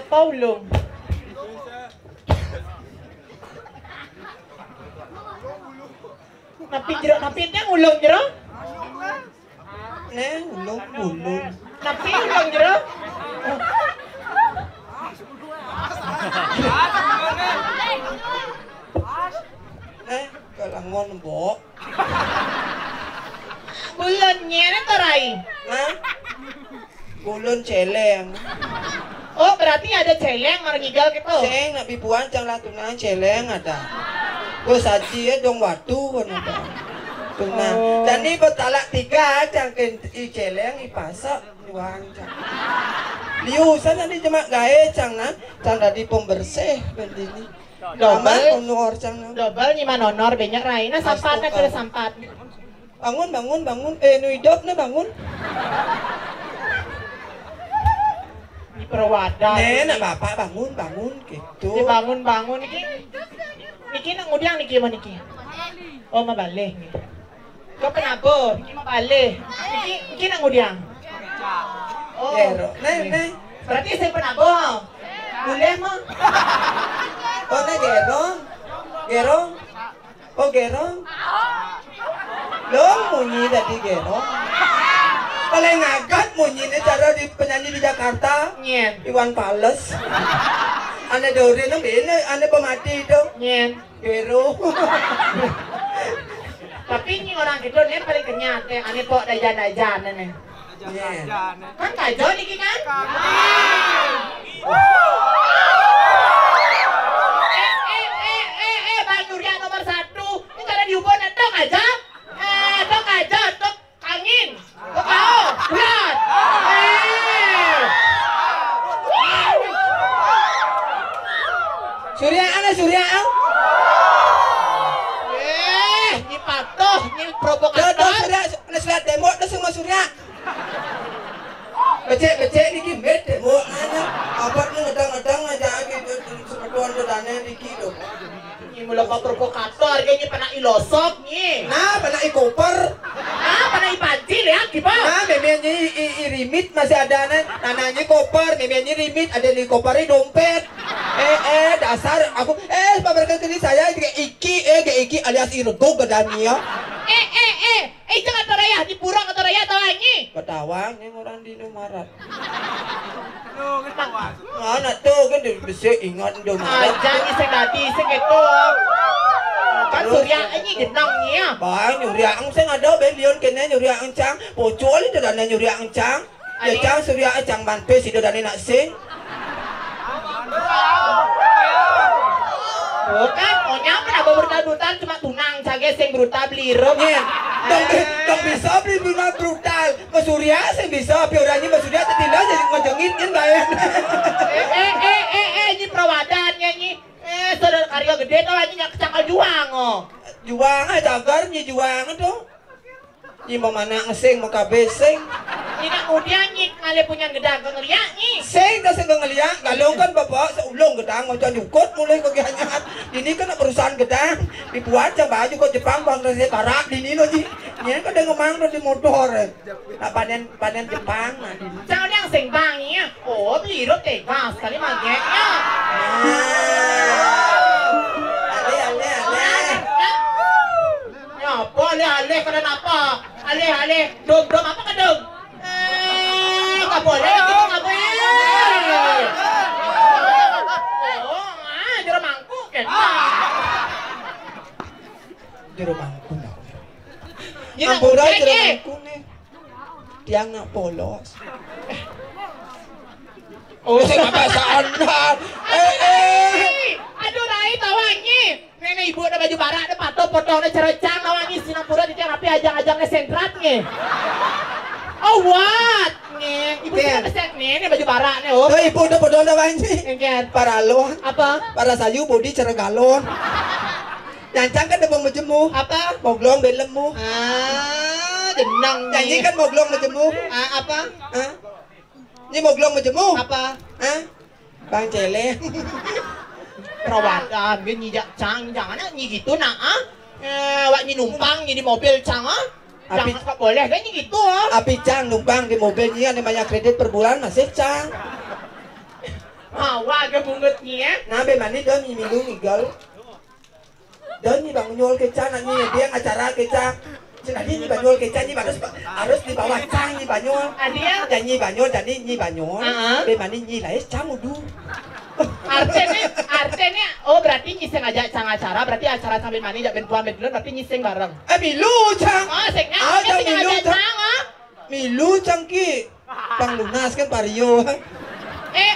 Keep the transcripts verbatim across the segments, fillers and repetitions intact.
Apa ulung? Napi jero, napi ente ulung jero? Neh, ulung bulun. Napi ulung jero? Neh, kalangon, Mbok. Bulun nyén to, Rai? Hah? Bulun céléng. Oh, berarti ada céléng mara ngigel kéto. Sing nak bibuan cang lah tunang céléng ada. Go saji ya dong watu kan ada. Tunang. Oh. Jani betalak tiga cang ke i céléng i pasak buan cang. Liusan tadi jemak gaé cang nah, cang dadi pembersih bendini. Dobel. Aman honor cang nah. Dobel nyiman honor banyak Rai. Nah, sampat, sampat. Bangun, bangun, bangun. Eh, nu idop né bangun. Ini perawadan. Né, nak bapak bangun, bangun gitu. Dibangun-bangun niki. Niki nak ngudiang niki mah niki. Oh, mabalih niki. Kok kenapa? Niki mabalih. Niki, niki nak ngudiang. Oh. Gero. Né, né. Berarti sing penabur. Boleh mah. Oh, né gerong. Gerong. Oh, gerong. Dong munyi tadi gerong. Paling agak munyiné cara di penyanyi di Jakarta. Nyén. Iwan Fals. Ané Dorin, ané, ané pemati itu. Nyén. Gerong. Tapi ini orang gitu, ini paling kenyang, teh. Ané pok dajan-dajan, ané. Iya. Kan kajo niki kan? Eh, eh, eh, eh, eh, Bang Yurya nomor satu. Ini cara diubah, tok aja. Eh, tok aja, tok angin. Tok kau, bulat. Eh. Surya, ané Surya, ah? Eh, ini patuh, ini provokator. Surya, ané Surya tembok, dah semua Surya. Becek-becek niki mbet deh, Bu. Nanya. Abot ni ngedang-ngedang aja lagi, semeton tu dana niki tu. Ini mula kau provokator, kayaknya pernah ilosok ni. Nah, pernah ikoper. Nah, pernah ipancil ya, kipa. Nah, memangnya i, i, i rimit masih ada, nah. Nananya koper, memangnya rimit, ada di kopernya dompet. Eh, eh, dasar aku, eh, pamerkan sini saya juga iki, eh, kayak iki alias irego gedania. Eh, eh, eh, Eh, jangan toraya, di pura toraya tawang ni. Ketawang ni orang di Indomaret. Mana tu kan dia besi ingat Indomaret. Aja ni sing dadi sing itu. Kan Surya ini jenang ni ya. Bah, Surya ang sing ada belion kena Surya ang cang. Pocol itu dana Surya ang cang. Ya cang Surya ang cang mantu sido dana nak sing. Oh kan, oh nyampe apa brutal-brutal cuma tunang cage sing brutal beli irup. Nyen, dong, dong bisa beli brutal brutal. Mas Surya sing bisa, tapi orangnya Mas Surya tertindas jadi ngejengit kan bayar. Eh, eh, eh, eh, eh, ini perawadan ya ini. Eh, saudara karya gede tau aja nyak kecangkal juang oh. Juang aja cagar nyi juang tuh. Nyi mau mana ngesing, mau kabeh sing. Nyi nak ngudiang nyi ngalih punyan gedang ke ngeriak nyi. Sing ke sing ke ngeriak, galung kan bapak seulung gedang, mau nyukut mulai ke gianyar. Ini kan perusahaan gedang, dibuat aja baju kok Jepang bang dari barak di Nino ji. Ini kan dia ngemang di motor. Nak panen, panen Jepang nah di. Cang yang sing bang nyi. Oh, beli irup tega sekali mageknya. Nah. Ale, ale, ale. Nah, nah. Nyapa alih-alih kada napa? Alih-alih dom-dom apa kedom? Eh, nggak boleh gitu, nggak boleh. Oh, ah, jero mangkuk ya. Jero mangkuk. Ampura jero mangkuk nih. Tiang nak polos. Oh, sing apa saondar? Eh, eh. Aduh, Rai, tawangi. Nenek ibu ada baju barak, ada patok, potong, ada cerecang, tawangi. Sinampura di tiang rapi, ajang-ajangnya sentrat nge. Oh, what? Nge. Ibu sudah besek nih, ini baju barak nih, oh. Tuh, ibu udah potong tawangi. Enggak. Para lo. Apa? Para sayu bodi ceregalon. Nyancang kan debong majemu. Apa? Moglong belemu. Ah, jenang nih. Nyanyi kan moglong majemu. Ah, apa? Hah? Ini moglong majemu. Apa? Hah? Bang Celeng. Perawatan, dia nyijak cang, jangan nak nyi gitu nak, ah. Eh, awak nyi numpang, nyi di mobil cang, ah. Api jangan suka boleh kan nyi gitu, ah. Api cang numpang di mobil nyi, ada banyak kredit per bulan masih cang. Hawa ke bungut nyi, eh. Nah, be mani dah nyi milu ngigel. Dah nyi banyol keca, nak nyi dia acara keca. Cina dia nyi banyol keca, nyi harus, harus di bawah cang nyi banyol. Adia? Dan nyi banyol, jadi nyi banyol. Heeh. Be mani nyi lais cang udu. Artinya, artinya, oh, berarti nyi sengaja cang acara, berarti acara sambil mani jak ben puan ben duluan, berarti nyi sing bareng. Eh, milu cang. Oh, sing, ah, cang milu cang. Cang, ah. Milu cang ki. Pang lunas kan pario. Eh,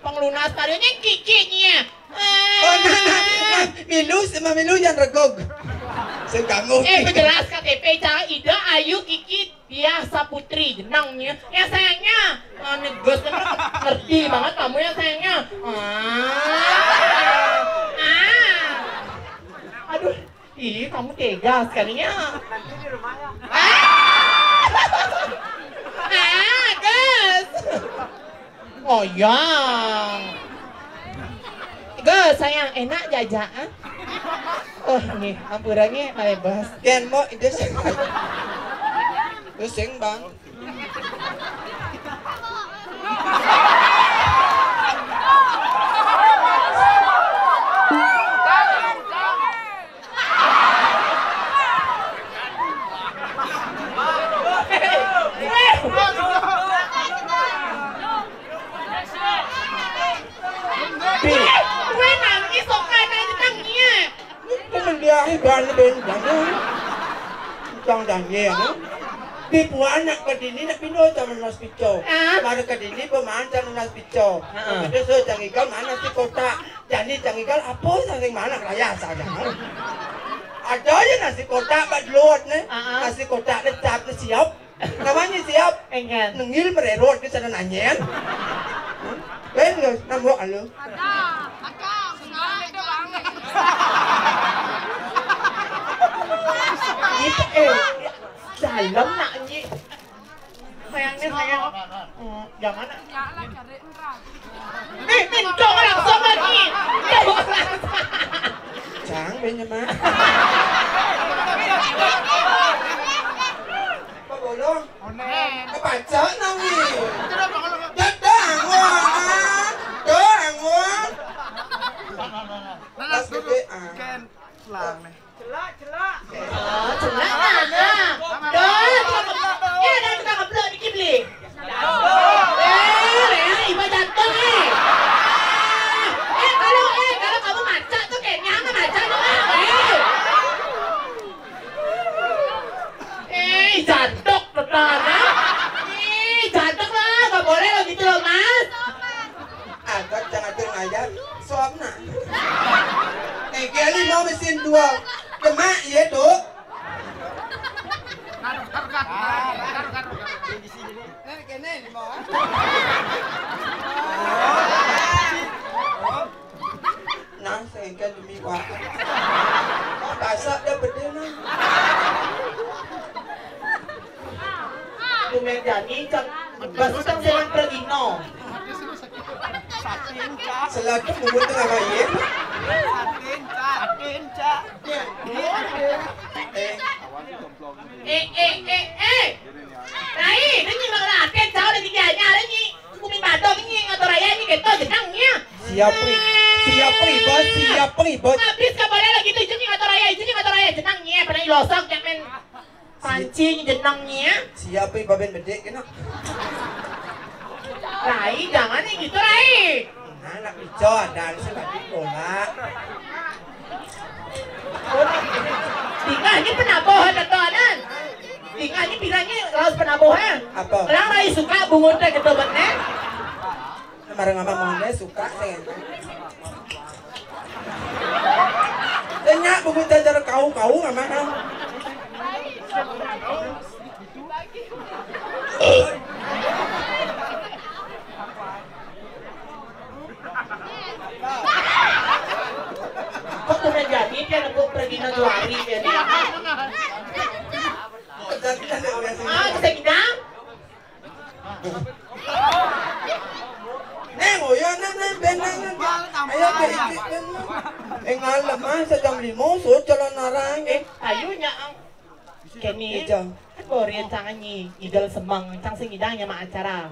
pang lunas parionye kiki nyi. Oh, nah, nah, nah, milu sama milu yang regog. Seganggu. Eh, jelas K T P cang Ida Ayu Kiki Diah Saputri jenang nyi. Ya sayangnya. Ah, nih, Gus, ngerti banget kamu ya sayangnya. Ah. Ah. Aduh. Ih, kamu tega sekalinya. Ah! Ah, Gus. Ngoyang. Gus, sayang, enak jajaan. Oh, nih, ampurannya malebas. Ken mo, itu sing. Itu sing, Bang. Kowe nangis kok kanan nangis. Mendiahi ban ben bangun. Tang danye ya, no? Di puan nak ke dini nak pindah zaman mas pico. Ah. Mari ke dini pemain zaman mas pico. Heeh. Itu so jangan mana si kotak. Jani cang igal apa saking mana raya saja. Ada aja nasi kotak bak luat ne. Ah, ah. Nasi kotak ne cap ne siap. Namanya siap. Enggak. Nengil mererot ke sana nanyen. Ben nggak nambah alo. Ada. Ada. Itu eh dalam nak nyi. Sayangnya sayang. Hmm, yang mana? Ya lah, cari enggak. Eh, minta langsung lagi. Cang, banyak mah. Apa bolong? Onen. Apa cak nang ni? Datang, wah. Datang, wah. Mas gede, ah. Ken, lang nih. Celak, celak. Oh, celak mana? Dah, tukang keblek. Ya, ada tukang keblek dikit beli. Eh, eh, iba jatuh, eh. Eh, kalau, eh, kalau kamu macak tuh kayaknya sama macak tuh, ah, eh. Eh, jatuh, tetangga. Eh, jatuh lah, nggak boleh lo gitu loh, Mas. Angkat jangan atur ngayal, suapna. Tegeli mau mesin dua. Demak, iya, Duk. Nah, sengkel demi Wak. Kok basah dia bedil, nah. Tumen jani, Cang. Bas utang sewan pergino. Satin, Cak. Selaku bubur tengah bayi. Satin, Cak. Satin, Cak. Eh. Eh, eh, eh, eh. Rai, ini nggak ngelatin, Cak, udah tinggi aja, ada nyi. Kumin badong nyi, ngatur raya nyi, gitu, jenang nyi. Siap, Ri. Siap, Ri, bos. Siap, Ri, bos. Habis, nggak boleh lagi tuh, nyi, ngatur raya, nyi, ngatur raya, jenang nyi, pernah ilosok, jangan. Pancing jenengnya. Siapa yang baben bedek kena? Rai, jangan nih gitu, Rai. Nah, anak pico ada, harusnya tadi bola. Tinggal ini penabuh, tetuanan. Tinggal ini bilangnya laos penabuh, eh. Apa? Orang Rai suka bungut teh gitu, bener. Marang ama mone suka sing. Tanya buku jajar kau-kau ama kau. Kok udah jadi dia nemu pergi nanti hari dia. Ah, bisa gidang? Neng, oh ya, neng, neng, ben, neng, neng. Ayo, ben, ben, neng. Eh, ngalem, ah, sejam lima, so, jalan narang. Eh, ayo, nya, ang. Keni, Ejang. Kan bawa rian cang nyi, idol semang, cang sing idang nya ma acara.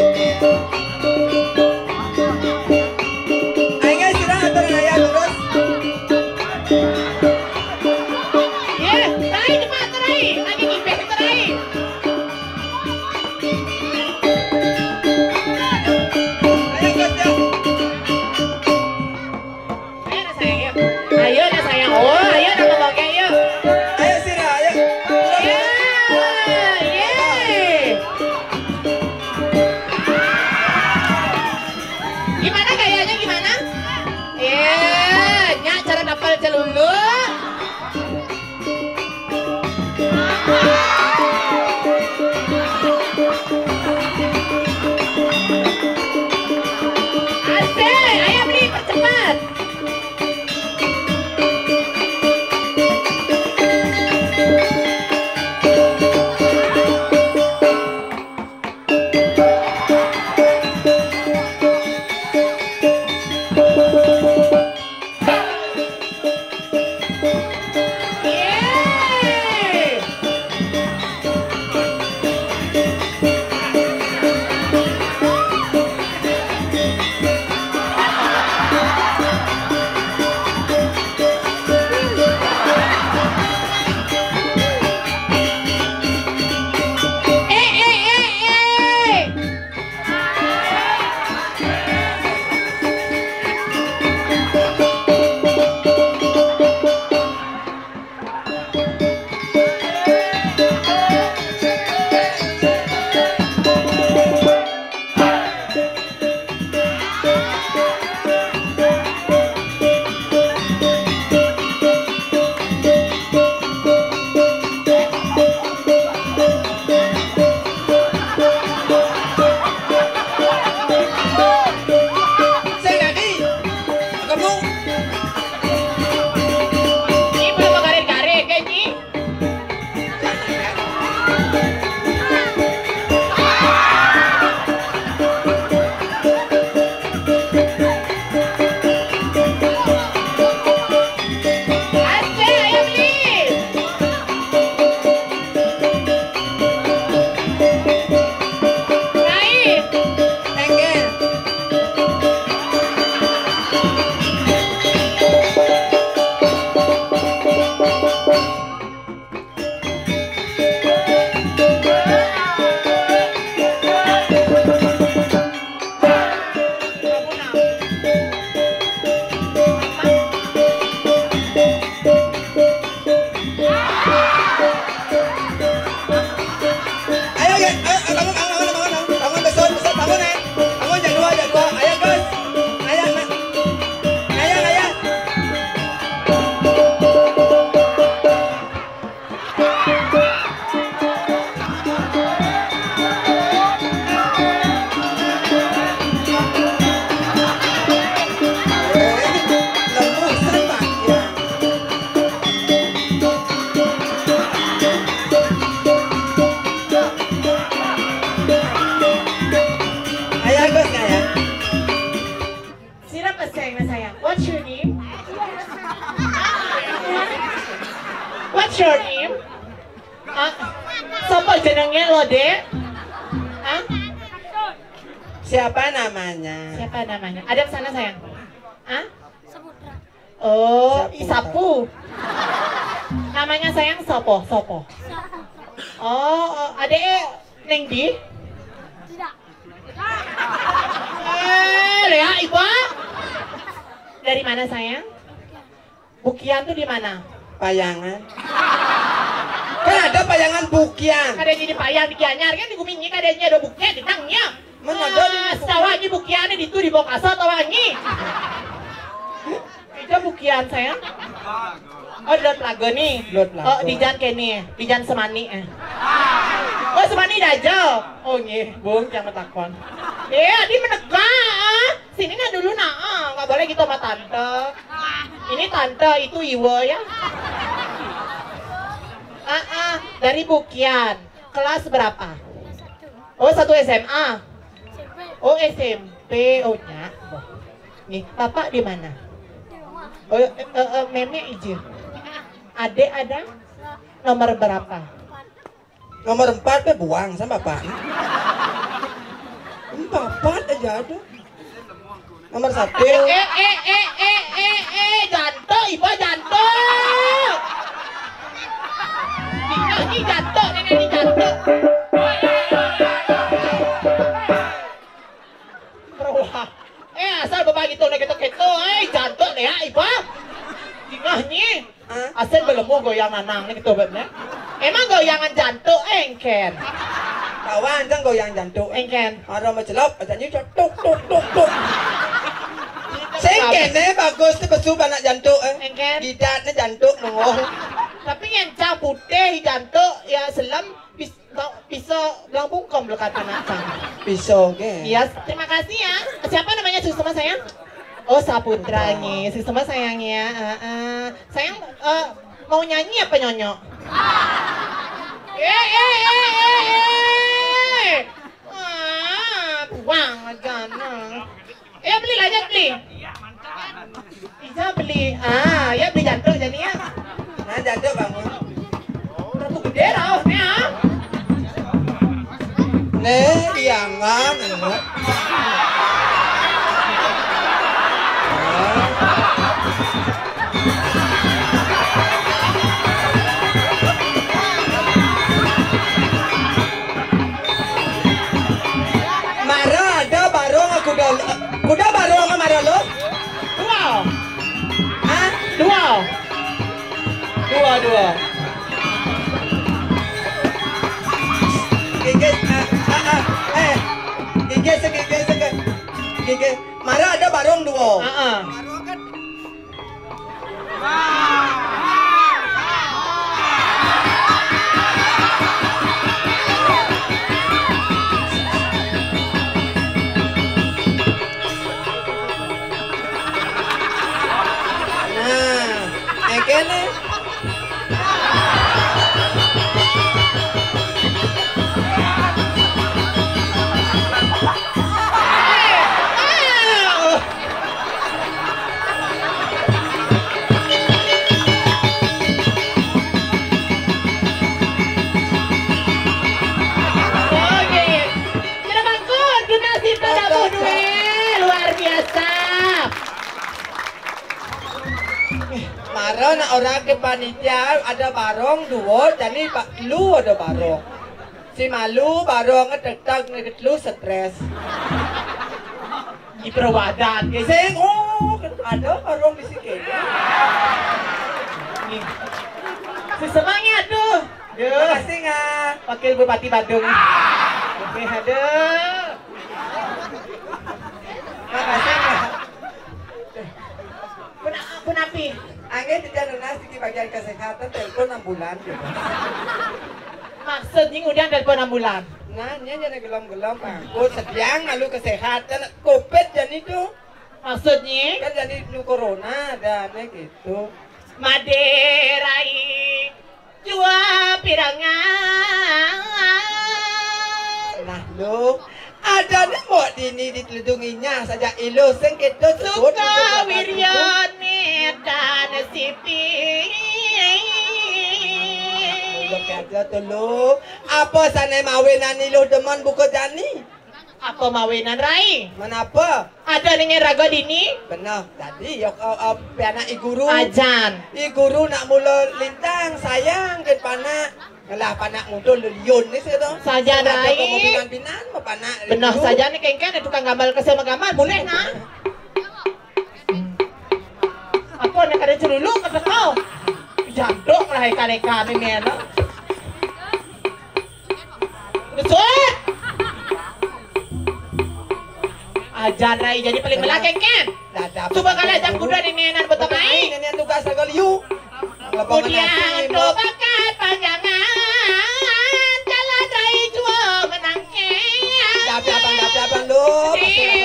Ayo, guys, sira atur, ayo, terus. Ya, terakhir, cepat, terakhir. Lagi ngibeh, terakhir. Ayo, guys, ya. Ayo, nak sayang, yuk. Ayo, nak sayang. Oh, ayo, nak ngomongnya, yuk. Ayo, sira, ayo. Ya, ye. Gimana gayanya, gimana? Ya, nyak cara dapal celulu. Asik, ayo beli, percepat. Your name? Ah, sapa jenenge lo, Dek? Ah? Siapa namanya? Siapa namanya? Ada sana, sayang. Ah? Oh, Sapu. Isapu. Namanya sayang sopo, sopo. Oh, oh, adek neng di? Tidak. Eh, Lea, Ibu. Dari mana, sayang? Bukian tuh di mana? Payangan. Kan ada Payangan Bukian. Kadanya di Payang, di Gianyar kan, di Gumini kadanya ada Bukian, di Tangnya. Mana ada di Bukian? Setawa aja Bukiannya di itu, di Bokaso, tawa aja. Itu Bukian, sayang. Oh, di Laut Laga nih. Laut Laga. Oh, di Jan kene, di Jan Semani, eh. Oh, Semani Dajal. Oh, nggih, Bung, jangan takon. Eh, di menegak, ah. Sini nah dulu, nah, ah, nggak boleh gitu sama tante. Ini tante, itu iwe ya. Ah, ah, dari Bukian. Kelas berapa? Oh, satu S M A. Oh, S M P. Oh, nya. Nih, bapak di mana? Oh, eh, eh, eh, meme ije. Adek ada? Nomor berapa? Nomor empat pe buang sama bapak. Empat aja ada. Nomor satu. Eh, eh, eh, eh, eh, eh, jantuk, ibu jantuk. Ini jantuk, ini, ini jantuk. Berulah. Eh, asal berbagi tuh, gitu-gitu. Eh, jantuk deh ya, ibu. Jingah nih. Hah? Asal belum mau goyang nanang nih gitu, Beb, nih. Emang goyangan jantuk, engken. Kawan, kan goyang jantuk. Engken. Ada mencelop, ada nyu tuk, tuk, tuk, tuk. Sengken, eh, bagus tuh besu anak jantuk, eh. Engken. Gidat nih jantuk, nongol. Tapi yang cang putih, jantuk, ya selem, bis-, bisa belang bungkem lekat anak cang. Bisa, oke. Iya, terima kasih ya. Siapa namanya suster sayang? Oh, Saputra nih. Suster sayang ya. Heeh. Sayang, eh, mau nyanyi apa nyonyo? Eh, eh, eh, eh, eh. Ah, buang aja, nah. Ya, beli lah, ya, beli. Ija beli. Ah, ya, beli jantuk jadi ya. Nah, jantuk bangun. Ratu gede rauhnya. Nih, jangan. Mara ada barong aku dah. Kuda barong mara lo? Dua. Hah? Dua. Dua, dua. Gigis, ah, ah, ah. Eh. Gigis, gigis, gigis. Mara ada barong dua. Heeh. Nah, engkene. Oke. Kena bangkut, kena sita dapur duit. Luar biasa. Mara nak orang ke panitia ada barong dua, jadi pak lu ada barong. Si malu barong ngetek-tek ngetek lu stres. Di perawadan ke. Sing, oh, ada barong di sini. Nih. Sesemangat tuh. Duh. Makasih, Nga. Wakil Bupati Badung. Oke, aduh. Makasih, Nga. Pun, pun api. Angge tidak lunas di bagian kesehatan, telepon ambulan gitu. Maksudnya udah telepon ambulan. Nah, nya jadi gelom-gelom, Pak. Aku sedang lalu kesehatan, covid jadi itu. Maksudnya? Kan jadi nu corona, ada aneh gitu. Maderai jua pirangan. Nah, lu ada nembok dini di teludunginya saja ilu sengkit tu sebut suka wiryone dan sipi. Ya to, Luh. Apa sané mawinan Luh demen buka jani? Apa mawinan, Rai? Menapa? Ada ning raga dini? Beneh. Dadi ya, eh, eh, pianak I Guru. Ajan. I Guru nak mula lintang sayang ken panak. Ngelah panak ngudul leliun ni sih to. Sajan, Rai. Mawinan pinan, panak. Beneh sajan ni kengken tukang gambar kesel gambar. Boleh nak? Apa nak kada celuluk kata kau? Jaduk lah ikan-ikan ini anak. Besut. Ajar, Rai, jadi paling melakeng kan? Cuba kalau jam kuda ini anak betul, Rai. Ini tugas lagu liu. Kemudian tu bakal panjangan, jalan Rai jua menangkis. Dapat abang, dapat abang, Luh.